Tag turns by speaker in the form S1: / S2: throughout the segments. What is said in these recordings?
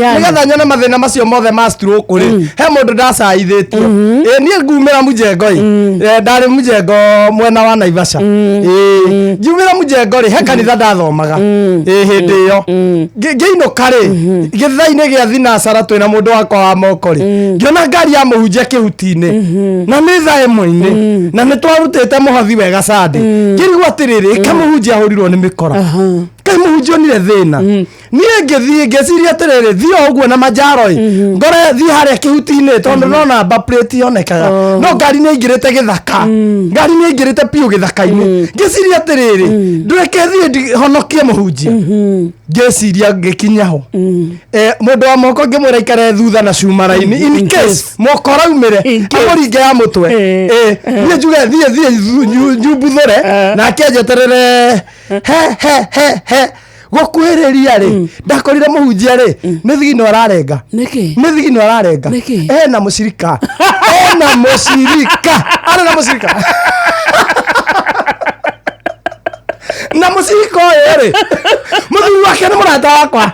S1: Nĩgetha nyone mathĩna macio mothe ma stroke rĩ, he mũndũ ndacaithĩtio. Ĩ niĩ ngumĩra mũjengo ĩ. Ndarĩ mũjengo mwena wa Naivasha. Ĩ ngiumĩra mũjengo rĩ, he kanitha ndathomaga. Ĩ hĩndĩ ĩyo ngĩinũka rĩ, gĩthaa-inĩ gĩa thinacara twĩna mũndũ wakwa wa moko rĩ, ngĩona ngari ya mũhunjia kĩhuti-inĩ na nĩ thaa ĩmwe-inĩ na nĩ twarutĩte mũhothi wega Sunday. Ngĩrigwo atĩrĩrĩ, ĩ kamũhunjia ahũrirwo nĩ mĩkora, kaĩ mũhunjia onire thĩna? Niĩ ngĩthiĩ ngĩciria atĩrĩrĩ, thiĩ o ũguo na manjaro ĩ, ngore thiĩ harĩa kĩhuti-inĩ tondũ no namba plate yonekaga, no ngari nĩ aingĩrĩte gĩthaka, ngari nĩ aingĩrĩte biũ gĩthaka-inĩ. Ngĩciria atĩrĩrĩ, ndũreke thiĩ honokie mũhunjia. Ngĩciria ngĩkinya ho. Mũndũ wa moko ngĩmwĩra ikare thutha na cuma raini in case moko raumĩre
S2: In case.
S1: amũringe ya mũtwe. Niĩ njuge thiĩ thiĩ nyumbuthũre nake njeterere he he he he gũkuhĩrĩria rĩ, ndakorire mũhunjia rĩ nĩ thigino ararenga.
S2: Nĩkĩ?
S1: Nĩ thigino ararenga.
S2: Nĩkĩ?
S1: Ena mũcirika, ena mũcirika, arĩ na mũcirika, na mũcirika ũyũ rĩ, mũthuri wake nĩ mũrata wakwa.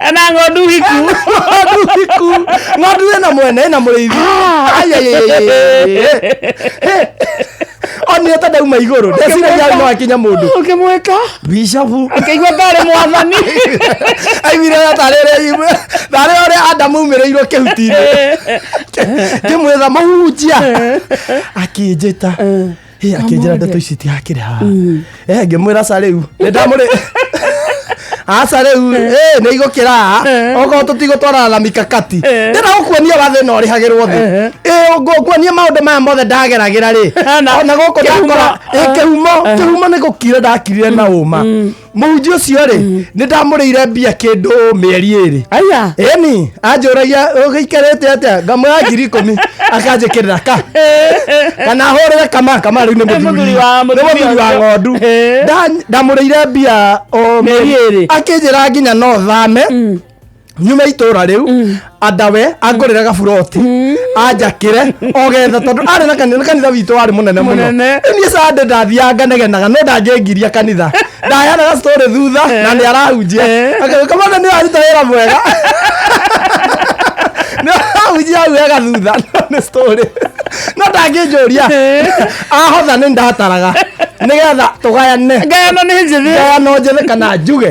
S2: Ena ng'ondu hiku.
S1: Ng'ondu hiku, ng'ondu ĩna mwene, ĩna mũrĩithi. Ai, ai, ai, ai, ai. Onire ta ndauma igũrũ, ndeciragia hau no akinya mũndũ.
S2: Ũkĩmwĩka.
S1: Bishopu.
S2: Akĩigua tarĩ mwathani.
S1: Aiguire tarĩ ũrĩa Adamu aumĩrĩirwo kĩhuti-inĩ. Ngĩmwĩra mũhunjia, akĩnjĩta. Ĩ, akĩnjĩra ndeto ici itirakĩrĩ haha. Ngĩmwĩra ca rĩu nĩ ndamũrĩ aca rĩu nĩ igũkĩra haha okorwo tũtigũtwarana na mikakati. Ndĩrenda gũkuonia wa thĩna ũrĩhagĩrwo thĩ. Ngũkuonia maũndũ maya mothe ndageragĩra rĩ, ona gũkũ ndakora kĩhumo, kĩhumo nĩ gũkira ndakirire na ũma. Mũhunjia ũcio rĩ, nĩ ndamũrĩire mbia kĩndũ mĩeri 2.
S2: Aya.
S1: Ĩni anjũragia ũgĩikarĩte atĩa, ngamwĩra 10,000, akanjĩkĩrĩra ka kana hũrĩre kama kama rĩu nĩ mũthuri nĩ mũthuri wa ng'ondu. Ndamũrĩire mbia o
S2: Mĩeri 2.
S1: Akĩnjĩra nginya no thame nyume itũra rĩu andawe angũrĩre gaburoti anjakĩre o getha tondũ arĩ na kanitha, kanitha witũ warĩ mũnene mũno.
S2: Mũnene.
S1: Rĩu niĩ Sunday ndathiaga nganegenaga no ndangĩngiria kanitha, ndaheanaga story thutha na nĩ arahunjia. Akauga kamana nĩ aruta wĩra mwega, nĩ arahunjia hau wega thutha, no nĩ story no ndangĩnjũria ahotha nĩ ndataraga nĩgetha tũgayane.
S2: Ngayano nĩ njĩthĩ.
S1: Ngayano njĩthĩ kana njuge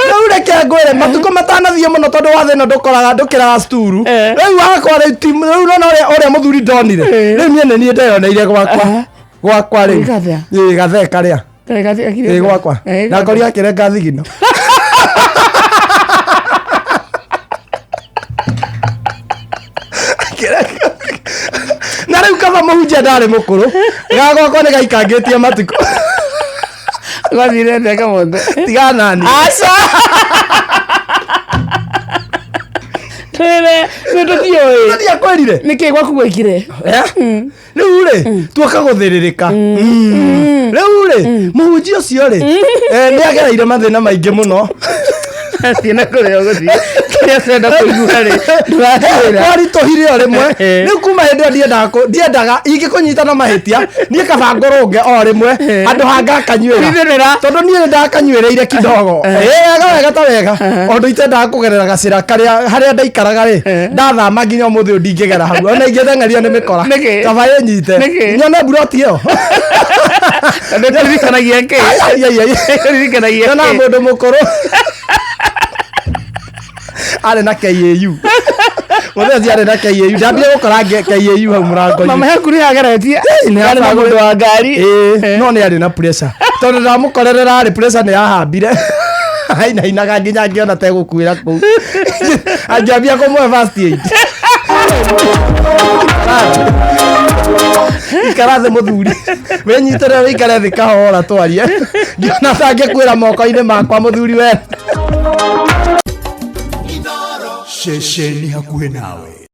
S1: rĩu reke ngwĩre matukũ matanathiĩ mũno tondũ wa thĩna ndũkoraga ndũkĩraga sturu. Rĩu wakwa rĩu rĩu nona ũrĩa mũthuri ndonire. Rĩu niĩ nĩ niĩ ndeyoneire gwakwa gwakwa rĩu.
S2: Gathea.
S1: Ĩ gathee karĩa ĩ gwakwa ndakorire akĩrenga thigino. Na rĩu kaba mũhunjia ndarĩ mũkũrũ, gagwakwa nĩ gaikangĩtie matukũ.
S2: Gwathire ndeka mothe.
S1: Tiga nani.
S2: Aca. Twĩre, nĩ tũtiũĩ.
S1: Ndiakwĩrire.
S2: Nĩkĩ gwaku gwekire?
S1: Rĩu rĩ tuoka gũthĩrĩrĩka. Rĩu rĩ mũhunjia ũcio rĩ, nĩ agereire mathĩna maingĩ mũno.
S2: Thiĩ na kũrĩa ũgũthiĩ. Kĩrĩa ũrenda kũigua rĩ, ndũratwĩra.
S1: Kwaritũhire o rĩmwe. Rĩu kuma hĩndĩ ĩyo ndiendaga ingĩkũnyita na mahĩtia, niĩ kaba ngũrũnge o rĩmwe handũ ha ngakanyuĩra.
S2: Kwithĩrĩra.
S1: Tondũ niĩ nĩ ndakanyuĩrĩire kidogo. Wega wega ta wega ũndũ itendaga kũgerera gacĩra karĩa harĩa ndaikaraga rĩ, ndathama nginya ũmũthĩ ũyũ ndingĩgera hau ona ingĩteng'erio nĩ mĩkora.
S2: Nĩkĩ?
S1: Kaba ĩnyite.
S2: Nĩkĩ?
S1: Nyone mburoti ĩyo.
S2: Nĩ kũririkanagia kĩ?
S1: Ai, ai, ai.
S2: Kũririkanagia
S1: Nyonaga
S2: kĩ?
S1: mũndũ mũkũrũ arĩ na KAU, mũthenya arĩ na KAU, ndambire gũkora KAU hau mũrango-inĩ.
S2: Mama yaku nĩ ageretie.
S1: Nĩ
S2: Arĩ na mũndũ wa ngari.
S1: Ĩĩ, no nĩ arĩ na pressure tondũ ndamũkorerera rĩ, pressure nĩ yahambire ainainaga nginya ngĩona tegũkuĩra kũu, angĩambia kũmũhe first aid. Ikara thĩ mũthuri, wĩnyitĩrĩre, wĩikare thĩ kahora twarie. Ngĩona tangĩkuĩra moko-inĩ makwa mũthuri we.
S3: Ceceni hakuhĩ nawe.